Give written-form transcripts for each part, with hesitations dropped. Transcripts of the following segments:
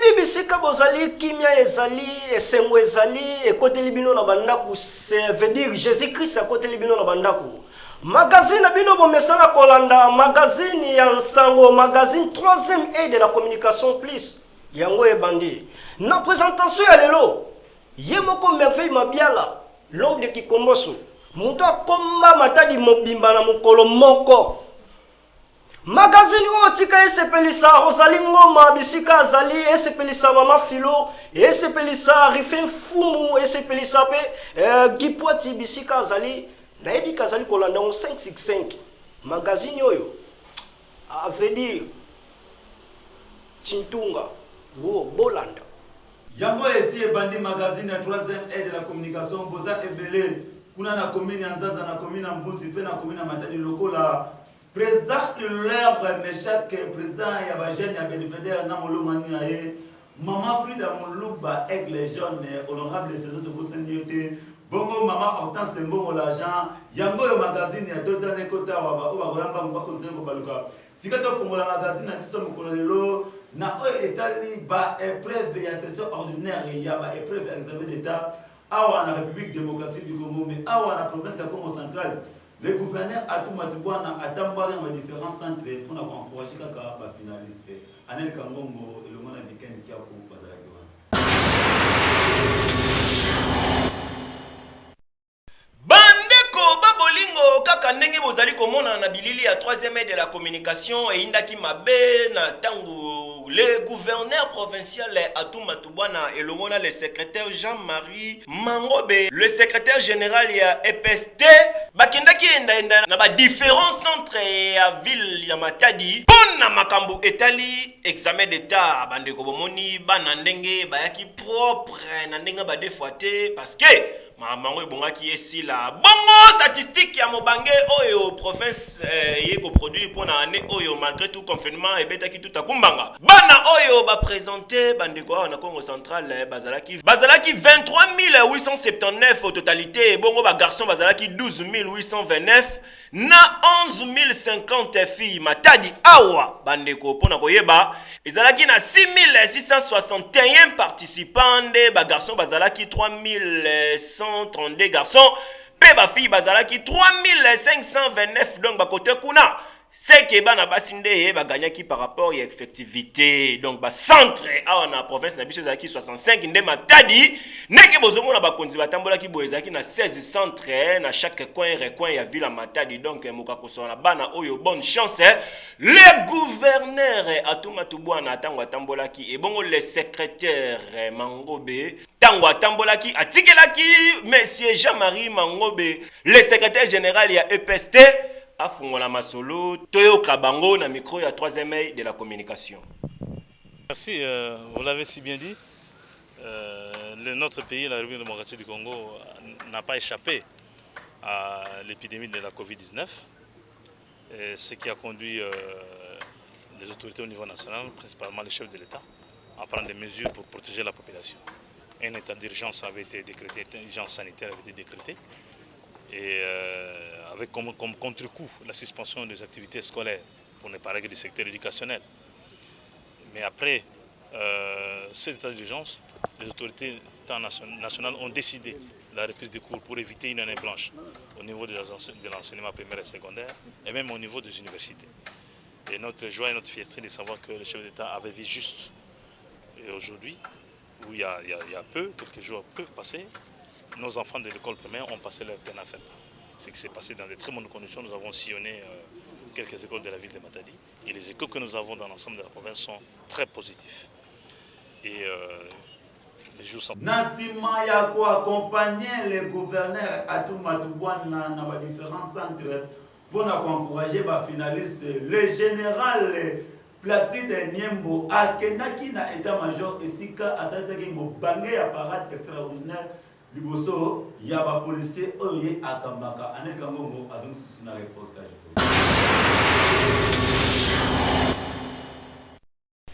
Nayebi bisika bozali, kimia ezali, esengo ezali, ekoteli bino na bandako, c'est veut dire Jésus-Christ akoteli bino na bandako. Magazine na bino bomesana kolanda, magazine ya nsango, magazine troisième e de la communication plus, yango ebandi. Na présentation ya lelo, ye moko Merveille Mabiala, l'homme de Kikomboso, moto akomba Matadi mobimba na mokolo moko. Magazine oyo tika esepelisa Rosalie Ngoma bisika azali, esepelisa Mama Philo, esepelisa Rifin Fumu, esepelisa pe Gipwati bisika azali. Nayebi ka azali kolanda yango 565. Magazine oyo, à vrai dire, Tintunga, wo bolanda. Yango esi ebandi magazine ya 3e aide de la communication. Boza ebele kuna na commune ya Nzanza, na commune ya Mvunzi mpe na commune ya Matadi, lokola président Hilaire Meshak, président ya bajeune ya Belvedere na molongani na ye Mama Frida Moluba Aigle Jaune, honorable César, tobosani ye te. Bongo Mama Hortense Mbongo l'argent. Yango oyo magazine ya Dodane ekota awa, baoyo bakoya mbangu bakontinue kobaluka. Tika tofongola magazine na biso mokolo lelo na oyo etali ba épreuve ya session ordinaire ya ba épreuve ya examen d'État awa na République démocratique du Congo, mais awa na province ya Congo Central. Le gouverneur Atou Matubuana atambwaki na ba différents centres mpona koencourager kaka ba finaliste. Anel Kangongo elongo na Viken Kiaku bazalaki wana. Bandeko ba bolingo, kaka ndenge bozali komona na bilili ya 3e de la communication, eyindaki mabe na ntango le gouverneur provincial Atou Matubuana elongo na le secrétaire Jean-Marie Mangobe, le secrétaire général ya EPST, bakendaki endaenda na ba différents centres ya ville ya Matadi mpo na makambo etali examen d'État. Bandeko, bomoni bana ndenge bayaki propre na ndenge ba deux fois te, parce que makambo yango ebongaki esila bongo. Statistique ya mobange oyo province eye koproduire mpo na année oyo, malgré tout confinement ebetaki tuta kumbanga, bana oyo baprésente, bandeko, awa na Congo Central, bazalaki 23 879 au totalité. Ebongo bagarçon bazalaki 12 829 na 11 050 filles. Matadi awa, bandeko, mpona koyeba, ezalaki na 6661 participants. Nde bagarçon bazalaki 3132 garçons mpe bafille bazalaki 3529. Donc bakote kuna seke bana basi nde baganyaki par rapport ya effectivité. Donc bacentre awa na province na biso ezalaki 65. Nde Matadi, ndenge bozomona bakonzi batambolaki boye, ezalaki na 16 centre na chaque coin recoin ya ville ya Matadi. Donc mokakosola na bana oyo, bonne chance. Le gouverneur Atou Matubuana ntango atambolaki, ebongo le secrétaire Mangobe ntango atambolaki, atikelaki monsieur Jean-Marie Mangobe, le secrétaire général ya EPST, afungola masolo. Toyoka bango na micro ya 3e œil de la communication. Merci, vous l'avez si bien dit. Notre pays, la République démocratique du Congo, n'a pas échappé à l'épidémie de la Covid-19, et ce qui a conduit les autorités au niveau national, principalement les chefs de l'État, à prendre des mesures pour protéger la population. Un état d'urgence avait été décrété, une urgence sanitaire avait été décrétée, et avec comme contre-coup la suspension des activités scolaires, pour ne parler que du secteur éducationnel. Mais après cet état d'urgence, les autorités nationales ont décidé la reprise des cours pour éviter une année blanche au niveau de l'enseignement primaire et secondaire et même au niveau des universités. Et notre joie et notre fierté de savoir que le chef d'État avait vu juste. Et aujourd'hui, où il y a peu, quelques jours peu passés, nos enfants de l'école primaire ont passé leur TENAFEP. Ce qui s'est passé dans de très bonnes conditions. Nous avons sillonné quelques écoles de la ville de Matadi et les échos que nous avons dans l'ensemble de la province sont très positifs. Et les jours sont Na nsima ya koaccompagner le gouverneur Atou Matubuana na badifférents centres mpona koencourager bafinaliste, le général Placide Niembo akendaki na état major esika asalisaki mobange ya parade extraordinaire liboso ya bapolisier oyo ye akambaka. Anel Kangongo azongi susu na reportage oyo.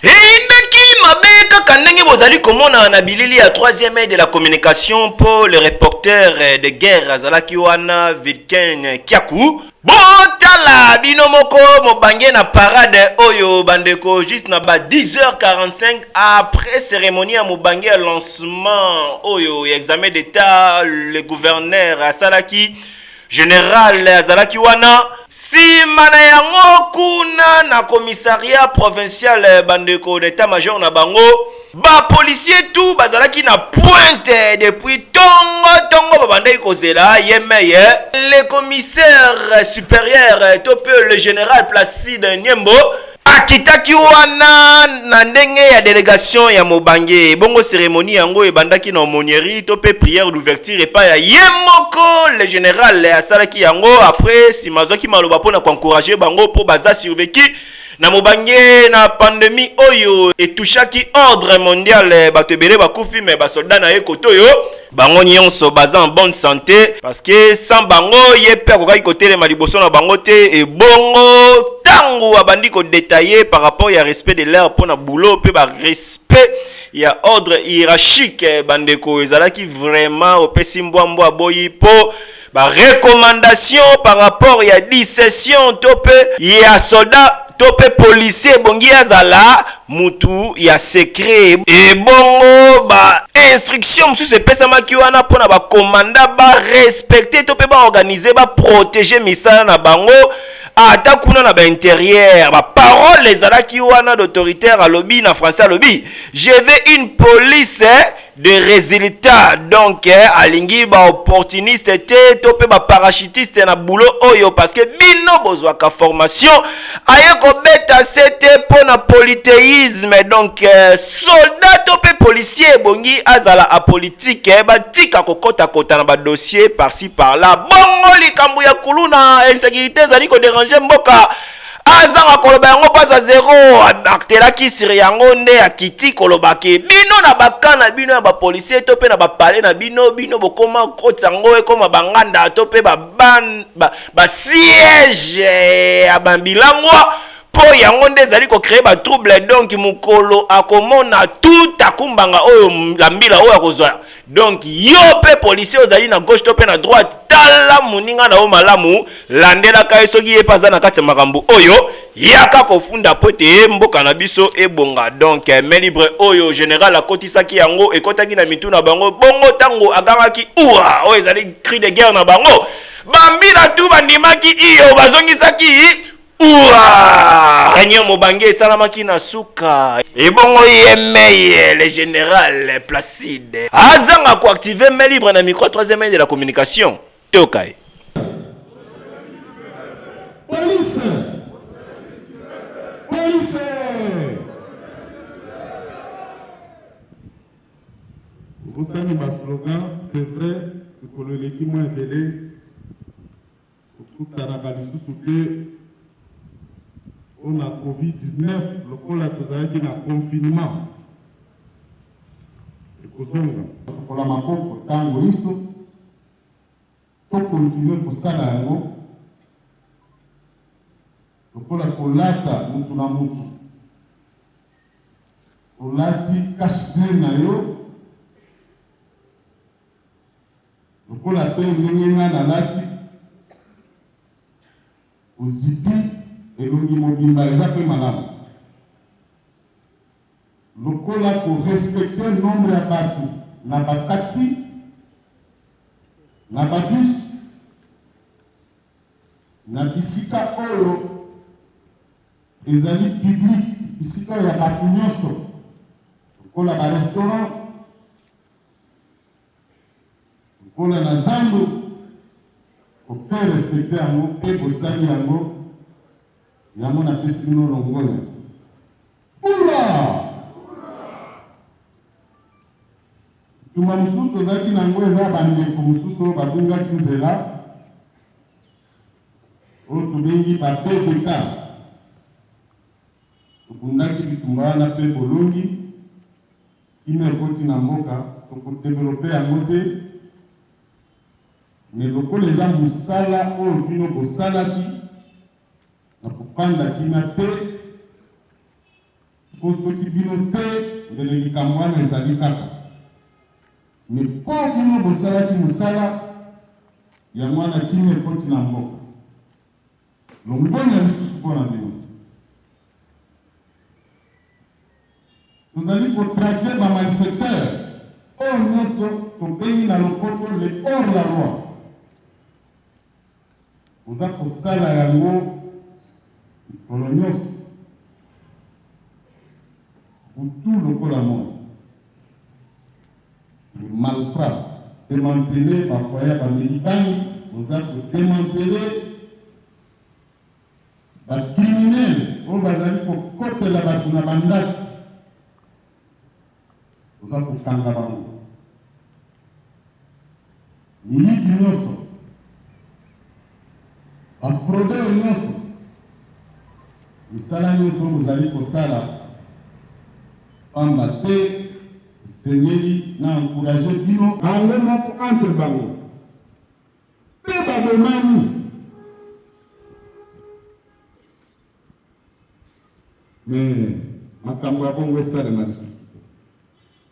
Eyindaki mabe kaka ndenge bozali komona na bilili ya 3e œil de la communication, mpo le reporter de guerre azalaki wana, Vilkin Kiaku. Botala bino moko mobange na parade oyo bandeko, juste na ba 10h45 après cérémonie ya mobange ya lancement oyo ya examen d'état, le gouverneur asalaki, général azalaki wana. Nsima na yango, kuna na commissariat provincial, bandeko, d'état major na bango, bapolicier tout bazalaki na pointe depuis ntongo ntongo, babandaki kozela ye meye le commissaire supérieur to mpe le général Placide Niembo akitaki wana na ndenge ya délégation ya mobange. Bongo cérémonie yango ebandaki na aumônerie to mpe prière d'ouverture epai ya ye moko le général asalaki yango. Après, nsima azwaki maloba mpona koencourager bango mpo baza survécu na mobange na pandémie oyo etouchaki ordre mondial. Bato ebele bakufi, me basoldat na ye kote oyo bango nyonso baza en bonne santé, parce que sans bango ye mpe akokaki kotelema liboso na bango te. Ebongo ntango abandi kodétailler par rapport ya respect de l'air mpo na boulot mpe barespect ya ordre hiérarchique, bandeko, ezalaki vraiment opesi mbwambwa aboyi mpo barecommandation par rapport ya discrétion to mpe ya soldat to mpe policier ebongi azala mutu ya secret. Ebongo bainstruction mosusu epesamaki wana mpona bakomanda barespecter to mpe baorganiser, baprotéger misala na bango ata kuna na baintérieur. Baparole ezalaki wana d'autoritaire, alobi na français, alobi: "Je veux une police de résultat." Donc alingi baopportuniste te to mpe baparachutiste na boulot oyo, parce que bino bozwaka formation aye kobeta se te mpo na polythéisme. Donc soldat to mpe policier ebongi azala apolitique, batika kokotakota na badossier par-ci par-là. Bongo likambo ya kuluna, insécurité ezali kodéranger mboka, azanga koloba yango mpo azwa zero. Amartelaki sur yango nde akiti kolobaki: bino na baka na bino ya bapolicier to mpe na bapale na bino, bino bokoma kotisa yango ekoma banganda to mpe basiège ya bambilangwa, mpo yango nde ezali kocréer batrouble. Donc mokolo akomona tout akumbanga oyo la mbila oyo akozwa. Donc yo mpe policier ozali na gauche to mpe na droite, tala moninga na yo malamu, landelaka ye. Soki ye mpe aza na kati ya makambo oyo, yaka kofunda po ete mboka na biso ebonga. Donc main libre oyo général akotisaki yango ekotaki na mitu na bango. Bongo ntango agangaki ura oyo ezali cri de guerre na bango, bambila tu bandimaki iyo, bazongisaki ura. Réunion mobange esalamaki na suka. Ebongo ye meye le général Placide azanga koactiver main libre na micro troisième de la communication. Toyoka ye. Police! Police! Obosani baslogan, c'est vrai, mikolo eleki mwa ebele, tokutanaka lisusu te mpona COVID-19 lokola tozalaki na confinement. Ekozonga. Kosokola maboko ntango nyonso, tokontinue kosala yango, lokola kolata mutu na mutu olati cache na yo, lokola mpe ndenge nga nalati, ozipi elongi mobimba, eza mpe malamu. Lokola korespecter nombre ya bato na bataxi, na babus, na bisika oyo ezali public, bisika oyo ya bato nyonso, lokola barestaurant, lokola na zando, kofaire respecter yango. Mpe bosali yango, yango napesi bino longola. Ura! Bitumba mosusu tozalaki na yango eza bandeko mosusu oyo babungaki nzela, oyo tobengi ba PVK. Tobundaki bitumba wana mpe bolongi, kimia ekoti na mboka. Tokodévelopper yango te, me lokola eza mosala oyo bino bosalaki na kofanda kimia te, mpo soki bino te mbele likambo wana ezali kaka, me mpo bino bosalaki mosala yango wana, kimia ekoti na mboka. Longonya lisusu mpo na bino. Tozali ko traquer ba malfaiteurs oyo nionso tobengi na lopoto les hors la loi. Boza kosala yango mikolo nionso, butu lokola moyi. Les malfrats demanteler ba foyers ya ba meli bangi, boza ko demanteler Ba criminels oyo bazali kokotela bato na ba ndako, boza kokanga bango. Miyibi nyonso, ba fraudeurs nyonso, misala nyonso oyo bozali kosala pamba te, esengeli na encourager bino. Bango moko entre bango. Mpe babomani. Mais makambo ya bongo esalema lisusu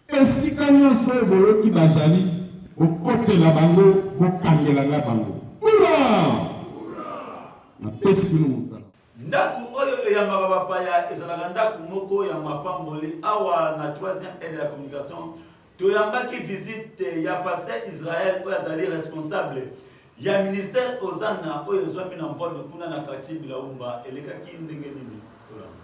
te. Esika nyonso oyo boyoki bazali, bokotela bango, bokangela nga bango. Hurra! Napesi bino mosala. Ndako oyo eyambaka bapaya ezalaka ndako moko ya mapamboli awa na troisième aire de la communication. Toyambaki visite ya pasteur Israël oyo azali responsable ya ministère Hosanna oyo ezwami na Mvwadu kuna na quartier Bilaumba. Elekaki ndenge nini? Tolanda.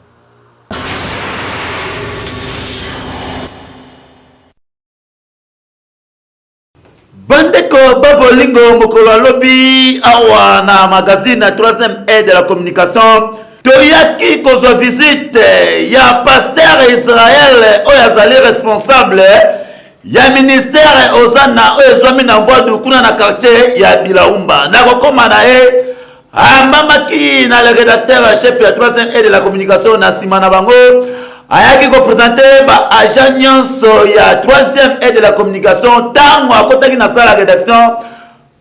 Bandeko ba bolingo, mokolo ya lobi awa na magazine ya 3e aide de la communication toyaki kozwa visite ya pasteur Israël oyo azali responsable ya ministère Hosanna oyo ezwami na Mvwadu kuna na quartier ya Bilaumba. Na kokoma na ye ayambamaki na le rédacteur chef ya 3e aide de la communication. Na nsima na bango ayaki kopresente ba agent nyonso ya 3e aide de la communication. Ntango akotaki na salle ya rédaction,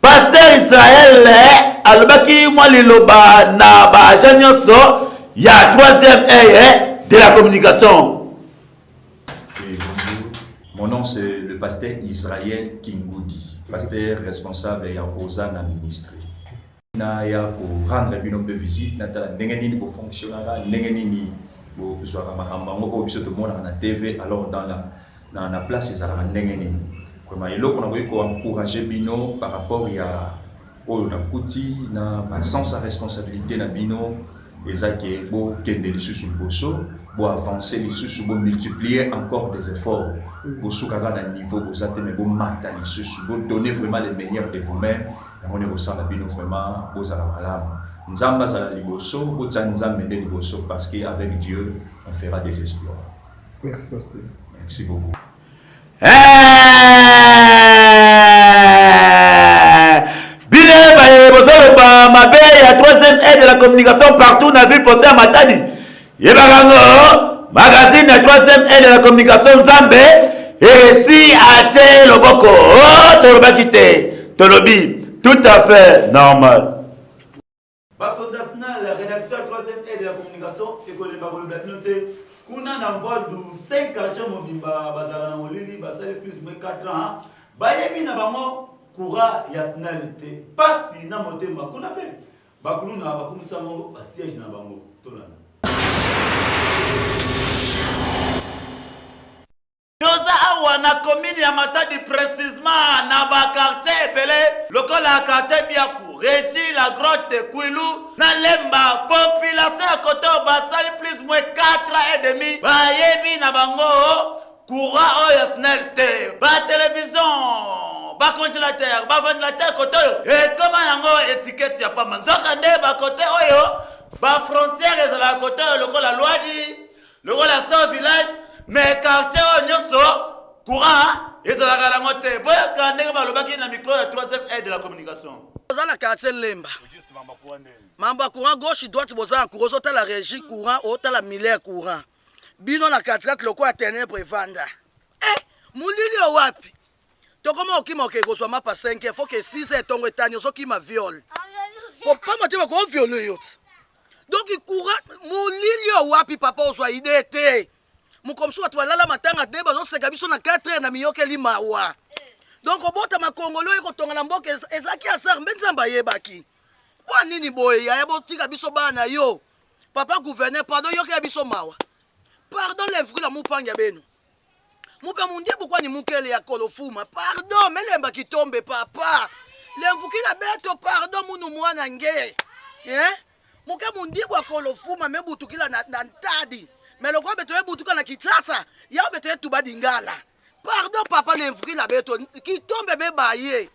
pasteur Israël alobaki mwa liloba na ba agent nyonso ya 3e aide de la communication. Oui, bonjour. Mon nom c'est le pasteur Israël Kingoudi, pasteur responsable ya Hosanna Ministry. Na ya ko rendre bino mpe visite, natala ndenge nini bofonctionnaka, ndenge nini bozwaka makambo yango oyo biso tomonaka na TV, alors dans la na, na place ezalaka ndenge nini. Vraiment eloko nakoki ko encourager bino par rapport ya oyo nakuti na ba sens ya responsabilité na bino eza ke bokende lisusu liboso, bo avancer lisusu, bo multiplier encore des efforts, bosukaka na niveau boza te, mais bomata lisusu, bo donner vraiment le meilleur de vous-même. Yango nde ekosala bino vraiment bozala malamu. Nzambe azala liboso, botia Nzambe nde liboso parce que avec Dieu on fera des exploits. Merci pasteur. Merci beaucoup. Bino baye bozoloba mabe ya 3e aide de la communication partout na ville porte ya Matadi, yebaka ngo magazine ya 3e aide de la communication Nzambe esi atie loboko. Oh, tolobaki te, tolobi tout à fait normal. Bakonzi ya SNEL, redaction ya 3e aide de la communication ekolemba kolobela bino te. Kuna na Mvwadu, 5 quartier mobimba bazalaka na molili, basali plus moins 4 ans, bayebi na bango courant ya SNEL te. Pasi na motema kuna pe bakuluna bakomisa yango ba siège na bango. Tolanda. Toza awa na commune ya Matadi precisement na ba quartier ebele lokola quartier Biaku, Regie, la Grotte, Kwilu na Lemba. Population ya kote oyo basali plus moins 4 ans et demi bayebi na bango courant oyo ya SNEL te. Ba television, ba congélateur, ba ventilateur kote oyo ekoma yango étiquette ya pamba. Nzoka nde ba kote oyo ba frontière ezalaka kote oyo lokola Luadi, lokola so village, mais quartier oyo nyonso courant ezalaka nango te. Boyoka ndenge balobaki na micro ya 3e aide de la communication. Oza na quartier Lemba, mambo ya courant gauche droite, boza na courant, ozotala régie courant, otala milaire courant, bino na katikati lokola ténèbre evanda. Eh, molili oyo wapi? Tokoma okima okei kozwa mapa 5 heures, faut que 6 heures ntongo etani ozokima viole, kopamba te bakoviole yo ti. Donc courant molili oyo wapi papa? Ozwa ide te. Mokomosu bato balala matanga te, bazoseka biso na 4 heures na miyokeli mawa. Donc obotama Kongolo oyo kotonga na mboka ezalaki hasard, mbe Nzambe ayebaki. Mpo nini boye yaya botika biso bana na yo? Papa gouverneur pardon yokela biso mawa. Pardon lemvukila mupangi ya benu. Mupe mundibu kwani mukele ya kolofuma. Pardon melemba kitombe papa. Lemvukila beto pardon munu mwana nge. Eh? Muke mundibu akolofuma mebutukila na, na ntadi. Me lokwa beto ebutuka na Kinshasa, ya beto etuba dingala. Pardon papa lemvukila beto kitombe bebaye.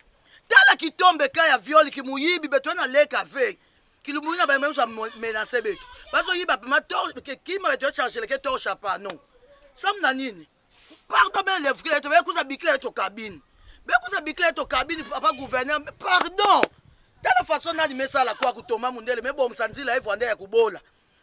Tala kitombe kaya viol kimuyibi beto na leka ve. Kilumuni na ba meso menacer beto. Bazo yiba pema tor ke kima beto charger ke torche à panneau. Sam na nini? Pardon ben lemvukila beto bekuza bikila beto cabine. Bekuza bikila beto cabine papa gouverneur pardon. Tala façon nani mesala kwa kutoma mundele mebongisa nzila evwande ya kubola.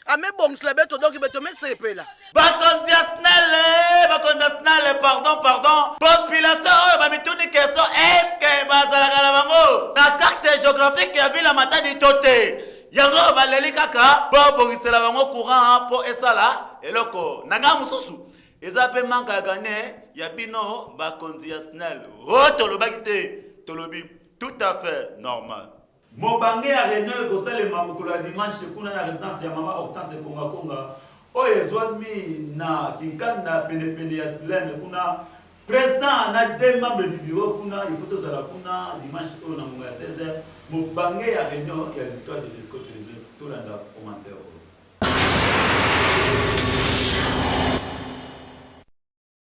Amebongisela beto donc beto mesepela. Bakonzi ya SNEL, bakonzi ya SNEL, pardon, pardon. Population oyo bamituni question, est-ce que bazalaka na bango na carte géographique ya ville ya Matadi to te? Yango baleli kaka bobongisela bango courant mpo esala eloko. Na ngai mosusu eza mpe manque ya gagner ya bino bakonzi ya SNEL. Oh, tolobaki te, tolobi tout à fait normal. Mobange ya reunion ekosalema mokolo ya dimanche kuna na residence ya mama Hortense Konga Konga oyo ezwami na Kinkanda penepene ya Sileme kuna. President na deux membres du bureau kuna, il faut tozala kuna dimanche oyo na ngonga ya 16h, mobange ya reunion ya les étoiles de Desco Television. Tolanda commentaire oyo.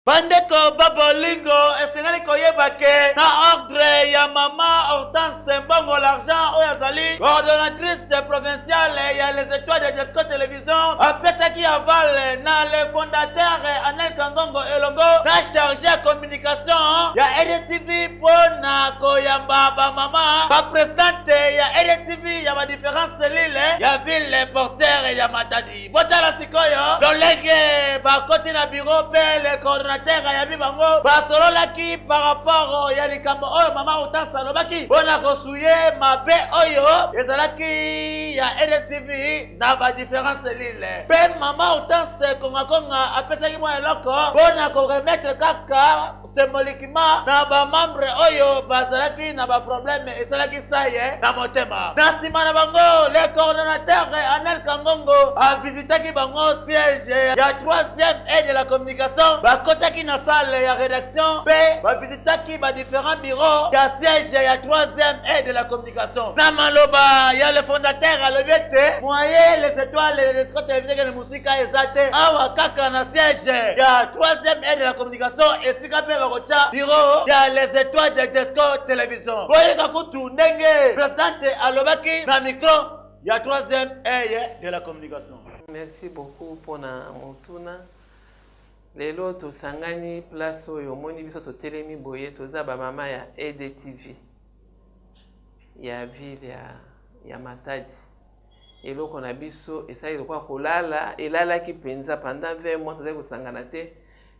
Bandeko ba bolingo, esengeli koyeba ke na ordre ya mama Hortense Mbongo l'argent oyo azali coordonnatrice provinciale ya les étoiles de Desco Télévision apesaki aval na le fondateur Anel Kangongo elongo na chargé ya communication ya RDTV mpo na koyamba ba mama ba presidente ya RDTV ya ba différentes cellules ya ville porteur ya Matadi. Botala sikoyo lolenge bakoti na bureau mpe le coordonnateur ayambi bango, basololaki par rapport ya likambo oyo mama Hortense alobaki mpo na kosuye mabe oyo ezalaki ya RDTV na ba différentes cellules. Mpe mama Hortense Konga Konga apesaki mwa eloko mpo na koremettre kaka symboliquement na ba membre oyo bazalaki na ba problème esalaki saye na motema. Na nsima na bango, le coordonnateur Anel Kangongo avisitaki bango siège ya 3e aide de la communication. Bakotaki na salle ya rédaction mpe bavisitaki ba différents bureaux ya siège ya 3e aide de la communication. Na maloba ya le fondateur alobi ete moyen les étoiles de l'Escroc Télévision ekende mosika eza te, awa kaka na siège ya 3e aide de la communication esika mpe bakotya bureau ya les étoiles de Desco Télévision. Boyoka kutu ndenge presidente alobaki na micro ya 3e aide de la communication. Merci beaucoup pona motuna. Lelo tosangani place oyo omoni biso totelemi boye, toza ba mama ya EDTV ya ville ya Matadi. Eloko na biso esali lokola kolala, elalaki mpenza pendant 20 mois tozali kosangana te.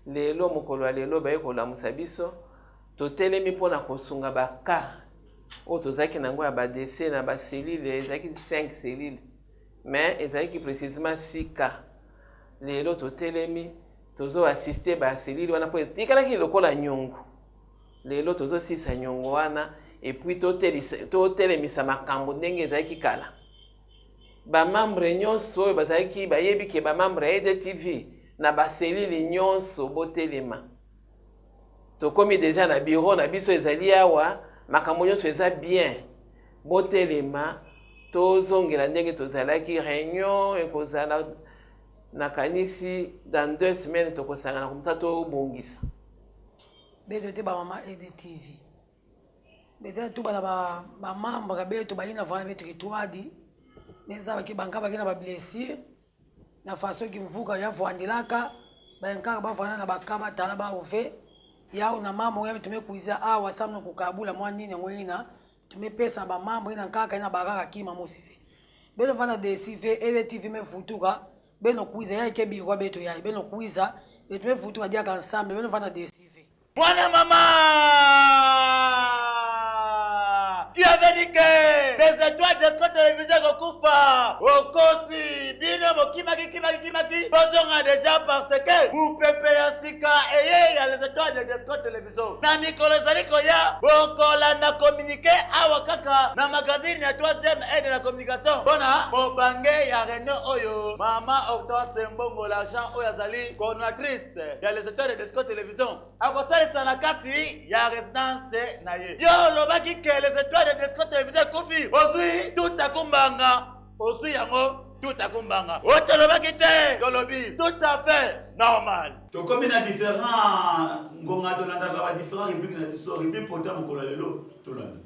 Lelo mokolo ya lelo baye kolamusa biso, totelemi mpona kosunga ba cas oyo tozalaki na yango ya ba décès na ba cellules, ezalaki 5 cellules mais ezalaki précisément 6 cas. Lelo totelemi tozo assister ba cellules wana mpo etikalaki lokola nyongo. Lelo tozosilisa nyongo wana et puis totelemisa makambo ndenge ezalaki kala. Ba membre nyonso oyo bazalaki bayebi ke ba membre ya EDTV na ba cellules nyonso botelema. Tokomi deja na bureau na biso ezali awa, makambo nyonso eza bien. Botelema tozongela ndenge tozalaki, réunion ekozala nakanisi dans 2 semaines tokosangana comme ça tobongisa. Beto te ba mama EDTV. Beto tu bana ba ba membre beto ba ina vraiment beto kitwadi. Meza ba ki banka ba ki na ba blessure. Na façon ki mvuka ya vandilaka ba nkaka ba vanda na ba kaba tala ba ofe. Ya na mambo ya tumekuiza awa samno kukabula mwa nini ngo ina tumepesa ba mambo ina nkaka ina baraka kima mosife. Beto vanda desive EDTV me vutuka beno kuiza ya ke biro beto ya beno kuiza beto me vutuka diaka ensemble beno vanda desive. Mwana mama qui avait dit que les étoiles d'Esco Télévision ekokufa. Okosi, bino bokimaki kimaki kimaki, bozonga deja parce que mupepe ya sika eye ya les étoiles de Desco Télévision. Na mikolo ezali koya, bokolanda communiqué awa kaka na magazine ya 3e aide de la communication mpona mobange ya réunion oyo mama Hortense Mbongo l'argent oyo azali coordonnatrice ya les étoiles de Desco Télévision akosalisa na kati ya residence na ye. Yo olobaki ke les étoiles de Desco Télévision ekufi, ozwi tout akumbanga, ozwi yango tout akumbanga. Oyo tolobaki te, tolobi tout à fait normal. Tokomi na différent ngonga tolandaka ba différent rubrique na biso, rubrique pota mokolo ya lelo tolanda.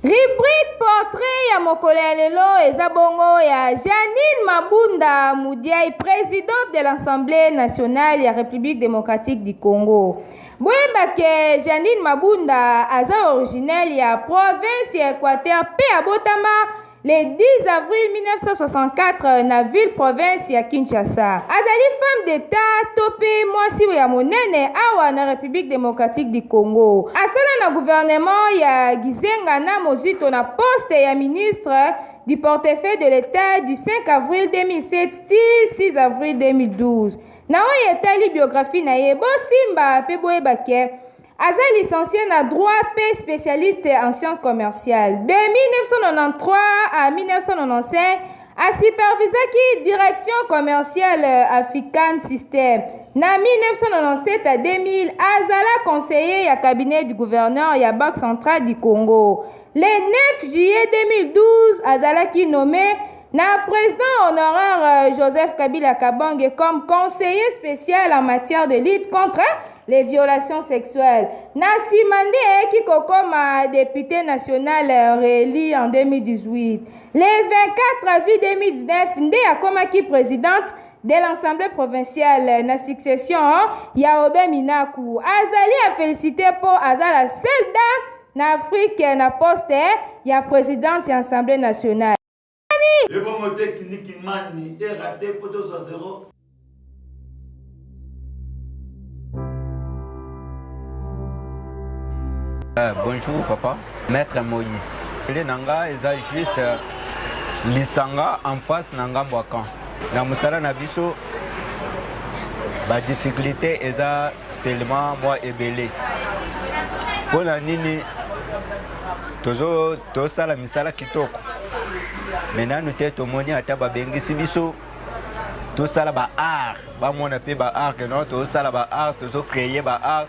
Rubrique portrait ya mokolo ya lelo eza bongo ya Janine Mabunda Mudiay, présidente de l'Assemblée nationale ya République démocratique du Congo. Boyeba ke Janine Mabunda aza originelle ya province ya Équateur mpe abotama Le 10 avril 1964 na ville-province ya Kinshasa. Azali femme d'Etat to mpe mwasi ya monene awa na Republique democratique du Congo. Asala na gouvernement ya Gizenga na Mozito na poste ya ministre du portefeuille de l'Etat du 5 avril 2007 ti 6 avril 2012. Na oyo etali biographie na ye, bosimba mpe boyeba ke Aza licencie na droit mpe specialiste en sciences commerciales. De 1993 à 1995, a supervisaki direction commerciale African System. Na 1997 à 2000, azala conseiller ya cabinet du gouverneur ya Banque centrale du Congo. Le 9 juillet 2012, azalaki nommé na président honoraire euh, Joseph Kabila Kabange comme conseiller spécial en matière de lutte contre les violations sexuelles. Na nsima nde ayaki kokoma député national euh, réélu en 2018. Le 24 avril 2019 nde akomaki présidente de l'Assemblée provinciale euh, na succession ya Aubin Minaku. Azali a félicité mpo aza la seule dame na Afrique na poste ya présidente ya Assemblée nationale. Ebongo technique mani e rate po tozwa zero. Euh, bonjour papa, maître Moïse. Le nanga eza juste euh, lisanga en face na ngambo ya camp. Na musala na biso ba difficulté eza tellement mwa ebele. Pona nini tozo tosala misala kitoko me nanu te tomoni ata babengisi biso tosala ba art bamona mpe ba art ke non tozosala ba art tozocreye ba art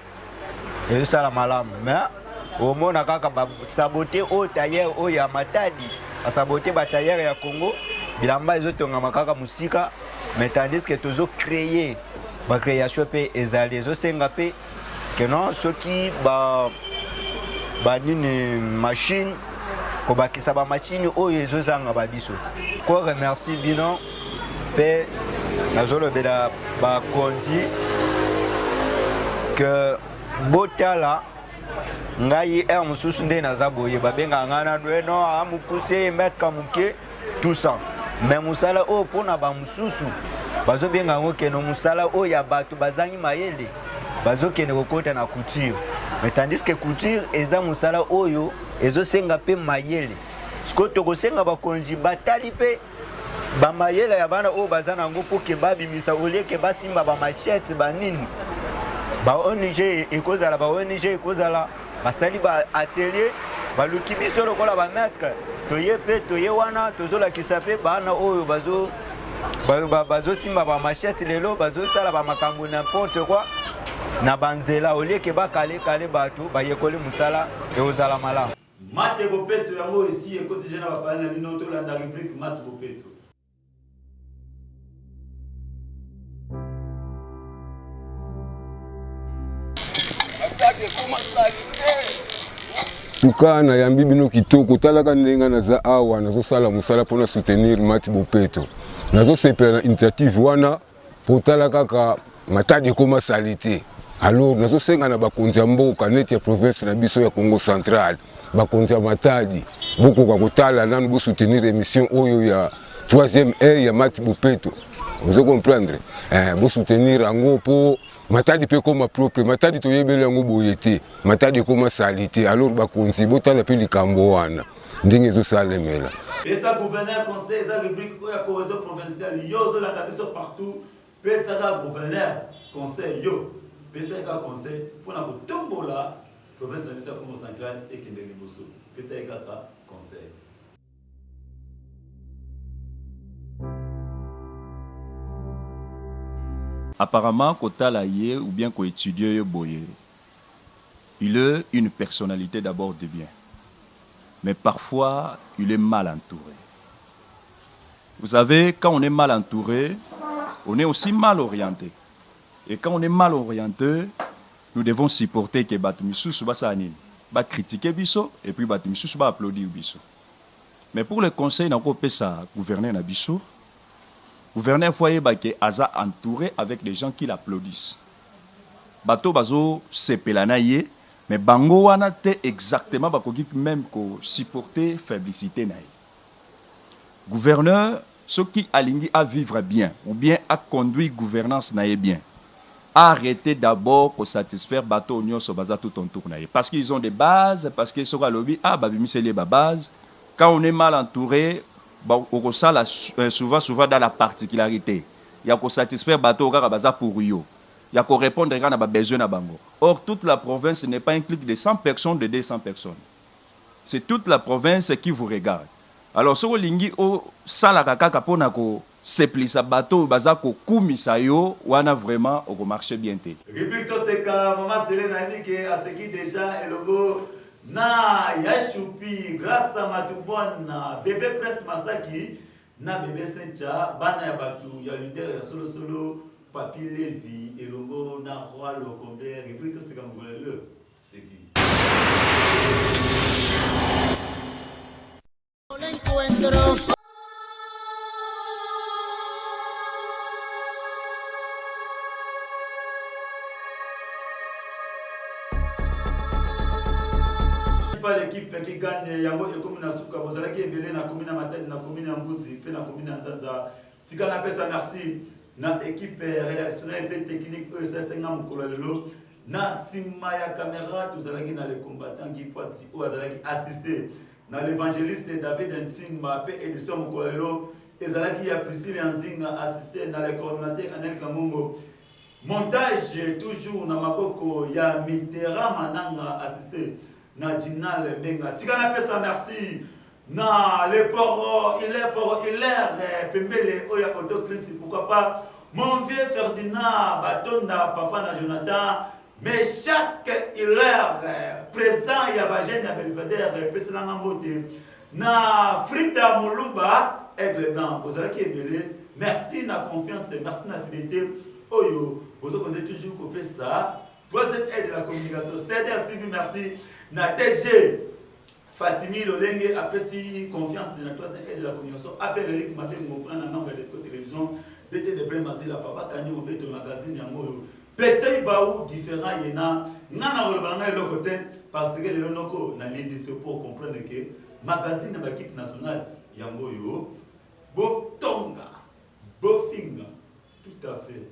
ezosala malamu mais omona kaka basabote oyo tailleur oyo ya matadi basabote batailleur ya congo bilamba ezotongama kaka mosika mais tandis que tozocreye bacréation mpe ezali ezosenga mpe que non soki ba ba nini machine kobakisa ba machine oyo ezozanga ba biso ko remercie bino mpe nazolobela bakonzi que botala ngai heure mosusu nde naza boye babengaka ngai nanu eh non amokuse mètre moke tout ça mais mosala oyo mpo na bamosusu bazobenga yango keno mosala oyo ya bato bazangi mayele bazokende kokota na couture mais tandis que couture eza mosala oyo ezosenga mpe mayele sikoyo tokosenga bakonzi batali mpe bamayele ya bana oyo baza na yango mpo ke babimisa olie ke basimba bamachete banini ba ong ekozala ba ong ekozala basali ba atelier baluki biso lokola ba maître toye mpe toye wana tozolakisa mpe bana oyo bazo bazosimba ba machette lelo bazosala bamakambo n'importe quoi na banzela olie ke bakalekale bato bayekoli mosala ekozala malamu. Mate bopeto yango esi ekoti je na bapaya na bino tolanda rubrique mate bopeto. Tuka nayambi bino kitoko talaka ndenge naza awa nazosala mosala mpo na soutenir Mati Bopeto nazosepela na initiative wana mpo tala kaka Matadi ekoma salite alors nazosenga na bakonzi ya mboka neti ya province na biso ya Congo central bakonzi ya Matadi bokoka kotala nanu bosoutenir émission oyo ya troisième œil ya Mati Bopeto ozo comprendre eh, bosoutenir yango mpo. Matadi mpe ekoma propre. Matadi toyebeli yango boye te. Matadi ekoma salite. Alors bakonzi botala mpe likambo wana ndenge ezosalemela. Pesa gouverneur conseil eza rubrique oyo ya cohesion provinciale yo ozolanda biso partout pesa kaka gouverneur conseil yo pesa ye kaka conseil mpo na kotombola province na biso ya Congo central ekende liboso pesa ye kaka conseil. Apparemment kotala ye ou bien ko etudier ye boye il est une personnalite d'abord de bien mais parfois il est mal entoure vous savez quand on est mal entoure on est aussi mal oriente et quand on est mal oriente nous devons supporter que batu misusu basala nini ba critiquer biso et puis batu misusu ba applaudir biso Mais pour le conseil nako pesa gouverneur na biso, gouverneur faut ayeba ke aza entoure avec des gens qui l'applaudissent. Bato bazo sepela na ye mais bango wana te exactement bakoki meme ko supporter faiblicite na ye. Gouverneur soki alingi a vivre bien ou bien a conduire gouvernance na ye bien, a arreter d'abord ko satisfaire bato oyo nionso baza tout entour na ye parce qu'ils ont des bases, parce que soki alobi ah babimiseli ye ba bases, quand on est mal entoure ba okosala souvent souvent dans la particularite ya ko satisfaire bato oyo kaka baza pour yo, ya ko repondre kaka na ba besoins na bango or toute la province n'est pas un clique de 100 personnes de 200 personnes. C'est toute la province qui vous regarde alors soki olingi osalaka kaka pona ko sepelisa bato oyo baza ko kumisa yo wana vraiment oko marcher bien te. Rubrique Toseka, Mama Sele nayebi ke aseki dejà elongo na ya Choupi, Grace Matuvon, Bebe Prince Masaki na Bebe Cynthia, bana ya batu ya leader ya solo solo Papy Levy elongo na Roi Lokombe. Rubrique Toseka mokolo ya lelo. Pas l'équipe qui gagne yango ekomi na suka bozalaki ebele na komi na matadi na komi na mbuzi mpe na komi na nzanza tika napesa merci na équipe rédactionnelle mpe technique oyo esalisi nga mokolo ya lelo Na sima ya camera tozalaki na le combattant Guy Pwati oyo azalaki assisté na l'evangeliste David Ntimba pe edition mokolo ya lelo ezalaki ya Priscille ya Nzinga assisté na le coordonnateur Anel Kangongo. Montage toujours na maboko ya Mitterrand Mananga assisté na Jinal Mbenga. Tika napesa merci na le poro il est poro il est pembele oyo ya auto Christ pourquoi pas mon vieux Ferdinand Batonda papa na Jonathan mais chaque hilaire président ya ba jeune ya Belvedere epeselanga mbote na Frida Muluba aigle blanc bozalaki ebele merci na confiance merci na fidélité oyo bozokonde toujours kopesa troisième aide de la communication CDR TV merci na DG Fatimi lolenge apesi confiance na troisième aide de la communication appel Eric Mabengo kuna na ngambo ya Desco Television DT de Brem Mazila papa Kani Mobeto magazine yango oyo Petey Baou différent yena nga na koloba na ngai eloko te parce que lelo noko na limbisi yo po comprendre que magazine na ba équipe nationale yango oyo botonga bofinga tout à fait.